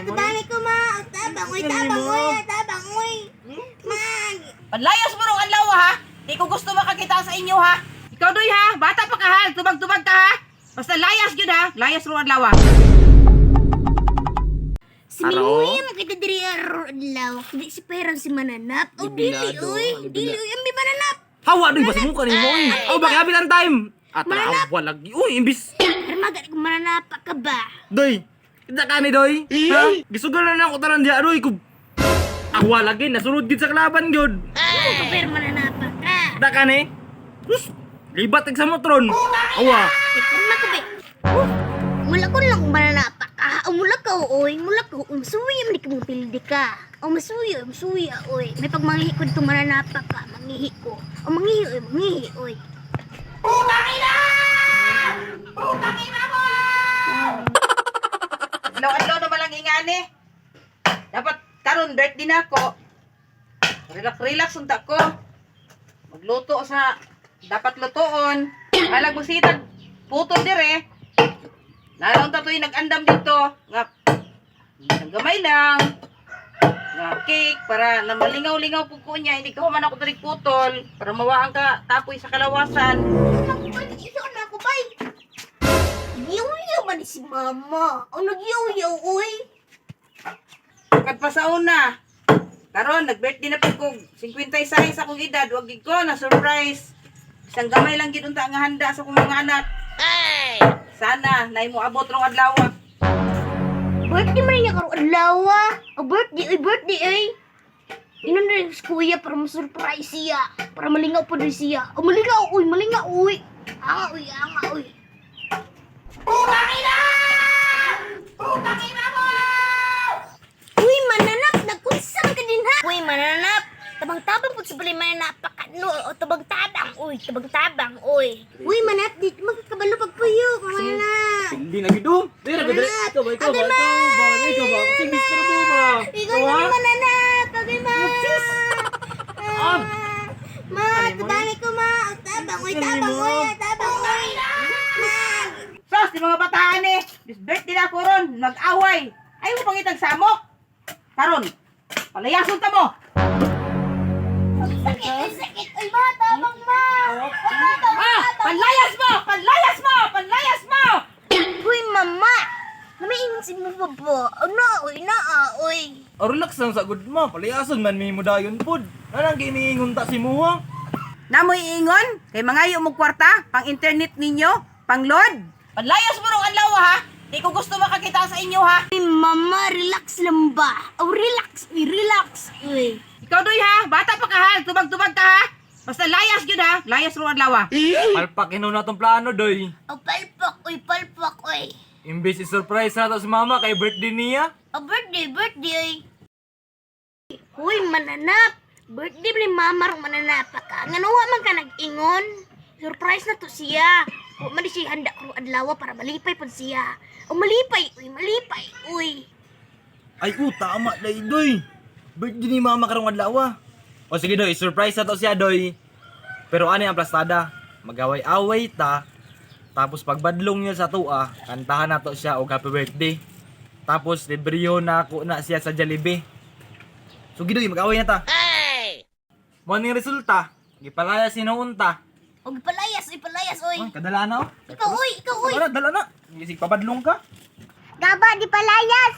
Tabangay ko, ma. Tabang, oy, tabang, oy, tabang, oy. Ma. Panlayas mo rong adlaw ha. Di ko gusto makakita sa inyo ha. Ikaw doy ha, bata pa ka ha, tubag-tubag ka ha. Basta layas gyud ha, layas rong adlaw ha. Si Miluya mo kita diri adlaw. Di si Perang si Mananap. O dili, Libilado, oy. libila. Dili, oy. Ambi Mananap. Hawa doy basta mo kanimo oy. Oh, baka habi lang time. At Mananap. awa lagi. Uy, imbis. Armaga ko mananap ka ba? Doy. Kita ka ni doy. Ha? Gisugal na ako tanan diya doy kub. Awa lagi nasunod gid sa kalaban gyud. Ano ka pero mananap ka? Kita ka ni. Sus, libat sa motron. Awa. Pirma ko ba? Oh, mula ko lang mananapa ka. O mula ka, oy. Mula ko. Masuya man di ka mong pildi ka. O masuya, masuya, oy. May pagmangihi ko dito mananapa ka. Mangihi ko. O mangihi, oy. Mangihi, oy. Adlaw-adlaw na malang ingani. Dapat karon birthday na ako. Relax relax unta ko. Magluto sa dapat lutoon. Alag mo sitag putol dire. Nalaon ta to'y nag-andam dito nga isang gamay lang nga cake para na malingaw-lingaw po ko niya hindi ka man ako diri putol para mawaan ka tapoy sa kalawasan. Ito na ako, bay. Yaw-yaw man si mama. O nagyaw-yaw, oy. Kad pa sa una. Karon nag-birthday na pud ko 56 akong edad, wag gid ko na surprise. Isang gamay lang gid unta nga handa sa akong mga anak. Sana nay mo abot rong adlaw. Birthday man niya karong adlaw. Ah. O birthday, oy, birthday, oy. Inon na si kuya para ma-surprise siya. Para malingaw po din siya. O malingaw, oy, malingaw, oy. Anga, oy, anga, oy. Uy, mananap! Nagkunsa man ka din ha! Uy, mananap! Tabang-tabang po sa balay mananap ka no. O tabang-tabang, uy, tabang-tabang, uy. Uy, mananap, di magkakabalo pagpuyo, mananap. Hindi na gid oh. Dira ka dira. Ikaw ba, ikaw ba, ikaw ba, ikaw ba? Kasi Mr. Mo ba? Ikaw na mananap! Agay, ma! Ah! Ma, tabangay ko, ma! O, tabang, uy, tabang, uy, tabang, uy! Ma! Sos, di mga bataan eh. This birthday na ako ron, mag-away. Ayaw mo pangitag samok. Karon, palayason ta mo. Sakit, ay, sakit! Uy, ma, tabang, ma! O, tabang, Ah, panlayas mo! Panlayas mo! Panlayas mo! Uy, mama! Namiingon si mo ba? Ano, uy, naa, uy. Oh, relax lang sa good mo. Palayason man may mo dayon pod. Anang giniingon ta si muha? Namoy ingon, kay mangayo mo kwarta, pang internet ninyo, pang load. Panlayas mo rong adlaw ha. Di ko gusto makakita sa inyo ha. Uy, mama, relax lang ba? Oh, relax, uy, relax, uy. Ikaw doy ha, bata pa ka ha, tubag-tubag ka ha. Basta layas gyud ha, layas rong adlaw ha. Palpak ino na tong plano doy. Oh, palpak, uy, palpak, uy. Imbis i-surprise na to si mama kay birthday niya. Oh, birthday, birthday, uy. Uy, mananap. Birthday ni mama rong mananap ka. Ngano wa man ka nag-ingon? Surprise na to siya. Wa man di siya handa karong adlaw para malipay pud siya. O malipay, uy, malipay, uy. Ay, oh, tama day doy. Birthday ni mama karong adlaw. Ah. O sige doy, surprise na to siya doy. Pero ani ang plastada? Magaway-away ta. Tapos pagbadlong niya sa tua, kantahan na to siya og happy birthday. Tapos libriyo na ako na siya sa Jollibee. So gidoy, mag-away na ta. Ay! Mo ning resulta, gipalaya si noon ta. Og palayas, uy, palayas, uy. Ay, kadala na oh. Ikaw, uy, ikaw, uy. Dala, dala na. Isig pabadlong ka. Gaba, di palayas.